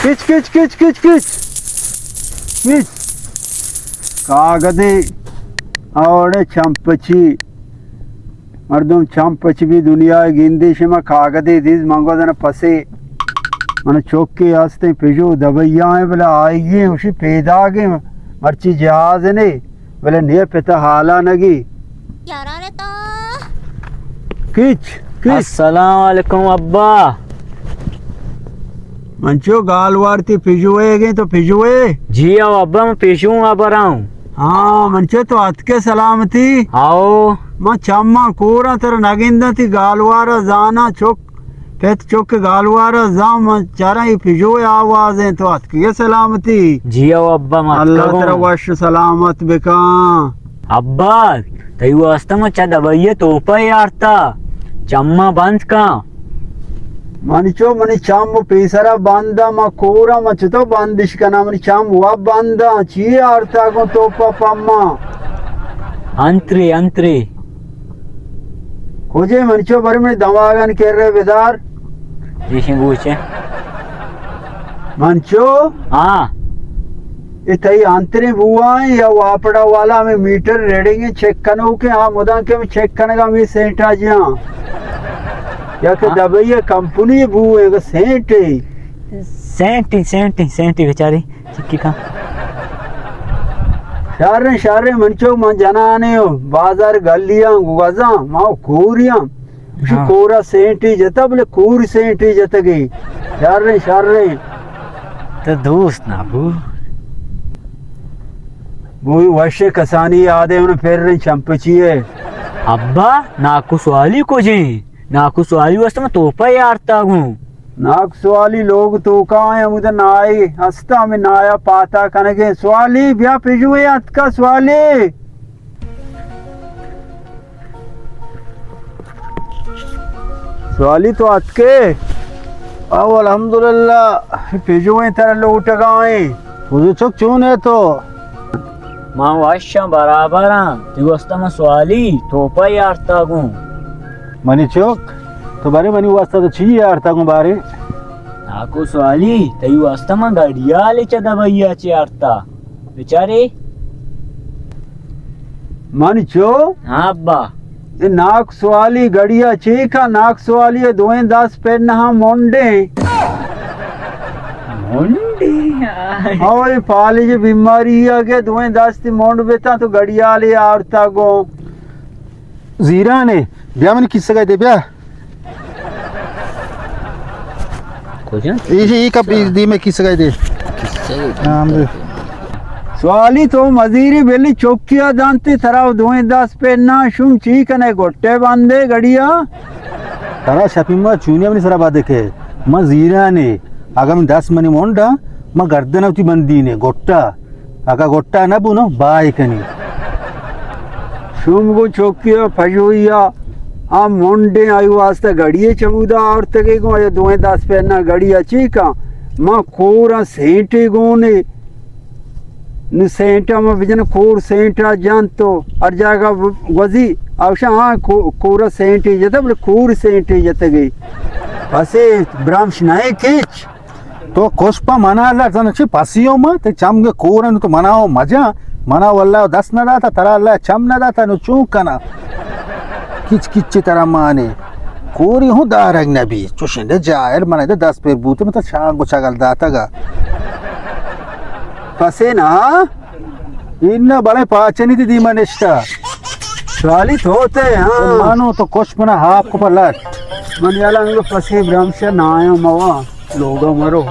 کچ، کچ، کچ، کچ، کچ۔ کچ۔ کاگدے اوڑے چمپچی۔ مردم چمپچ بی دنیا گندی، شما کاگدے دیز، من گوزن پسے۔ من چوکے ہستیں پژو دبیا ہیں، بلے آئیے، اشی پیداگیں، مرچی جہاز نے۔ بلے نئے پت ءَ حالا نگی۔ یاران تو۔ کچ، کچ۔ السلام علیکم ابا۔ منچو گالوار تی پژوئے گئے تو پژوئے؟ جی او ابا، من پژو ہوں ابا راؤں۔ ہاں، منچو تو اتکے سلامتی؟ آؤ۔ من چماں کوراں تر نگنداں تی گالوار زاناں چک پت چک گالوار ءَ زان من چاراں اے پژو ءِ آواز ایں تو اتکگے سلامتی۔ جی او ابا، من اللہ اتکگوں۔ ترا وش سلامت بکاں۔ ابا، تئی واسطہ من چہ دبئی ءَ توپہ یارتا، چماں بند کاں۔ منی چو منی چم پیسرا بند ءَ، من کوراں من چتو بندش کناں، منی چم و بند ءَ، چی یارتا گوں توپہ پما؟ انترے، انترے۔ کجے منچو بر منی دماغان کرے بدار۔ دیشیں گوچے۔ منچو؟ ہاں۔ اے تئی انتریں بوائیں یا واپڑا والا ہمیں میٹر ریڈنگ چیک کنو کہ ہاں مدان کہ ہمیں چیک کنگا ہمیں سینٹا جیاں۔ یا کہ ہاں۔ دبئی کمپنی بو ہے کہ سینٹ ہے۔ سینٹی، سینٹی، سینٹی بیچاری۔ چکی کن۔ شریں، شریں، من چو من جنانے ہو، بازار گلیاں گوزاں، ما کوریاں۔ اشی ہاں۔ کورا سینٹی جتا، بلے کور سینٹی جتگی۔ شریں، شریں۔ تو دوست نہ بو۔ بوئی وشے کسانی یادے من پھر رہی چمپچی ہے۔ ابا، ناکو سوالی کجیں؟ ناکو سوالی واسطہ من توپہ یارتا گوں۔ ناکو سوالی لوگ توکا ہیں، ہمود نائے ہستا، ہمیں نایا پاتا کنگے۔ سوالی، بیا پژوئے اتکا سوالی۔ سوالی تو اتکے؟ او الحمدللہ، پژوئیں تر لوٹگائیں۔ بزرگ چک چون ہے تو؟ ما وشاں برابراں، تی واسطہ ما سوالی توپہ یارتا گوں۔ منی چک، تو بارے منی واسطہ تو چی یارتا گوں بارے؟ ناکو سوالی، تئی واسطہ ما گڑیالے چہ دبئی ءَ چہ یارتا۔ بچارے۔ منی چو؟ ہاں ابا۔ اے ناک سوالی گڑیا چیکا، ناک سوالی دوئیں دست پہ نہاں منڈیں۔ منڈیں؟ ہاں، اے پالج بیماری ہے کہ دوئیں دست منڈ بیتا تو گڑیالے آورتا گوں۔ زیرانے، بیا منی کیسہ گئے دے بیا۔ کجا؟ ایشی ای کپ دی میں کیسہ گئے دے۔ کیسہ گئے دے۔ ہاں، ہم دے۔ سوالی تو مزیری بلی چوکیا دانتی ترا دوئیں دست پہ نہ شوم چی کنے گٹے باندے گڑیا۔ ترا شپی ما چونی منی سرا بادے کے۔ ما زیرانے۔ اگا من دست منی مونڈا، ما گردن ہوتی بندینے گٹا۔ اگا گٹا نہ بو نو، بائے کنی۔ شوم گو چوکی ءَ پژوئی ءَ آ منڈیں آئی واسطہ گڑی ءَ چمودا آورتگے گوں، آیا دوئیں دست پہ نہ گڑی ءَ چی کن؟ ما کور ءَ سینٹے گونے۔ نو سینٹ ءَ ما بجن کور سینٹ ءَ جان تو ہر جاگہ گوزی۔ اوشا ہاں کو-، کور ءَ سینٹے جتا بلے کور سینٹے جتگے۔ پسے برامش نہ کچ۔ تو کش پہ منا اللہ زن چی پسیو ما، تے چم گے کورن تو منا و مجا، منا واللہ دست نہ داتا، ترا اللہ چم نہ داتا، نو چون کنا؟ کچ کچ ترا مانے۔ کوری ہوں دارگ نبی، چوشنڈے جاہل منا دے دست پہ بوتے، مطلب شان گو چگل داتا گا۔ پسے نا، ان بڑے پاچنی دی دیما نشتا۔ سوالی تو تے، ہاں۔ مانو تو کش منا ہاپ کو پلٹ۔ من یالا انگو پسے برامشا نہ آیا موا، لوگا مرو۔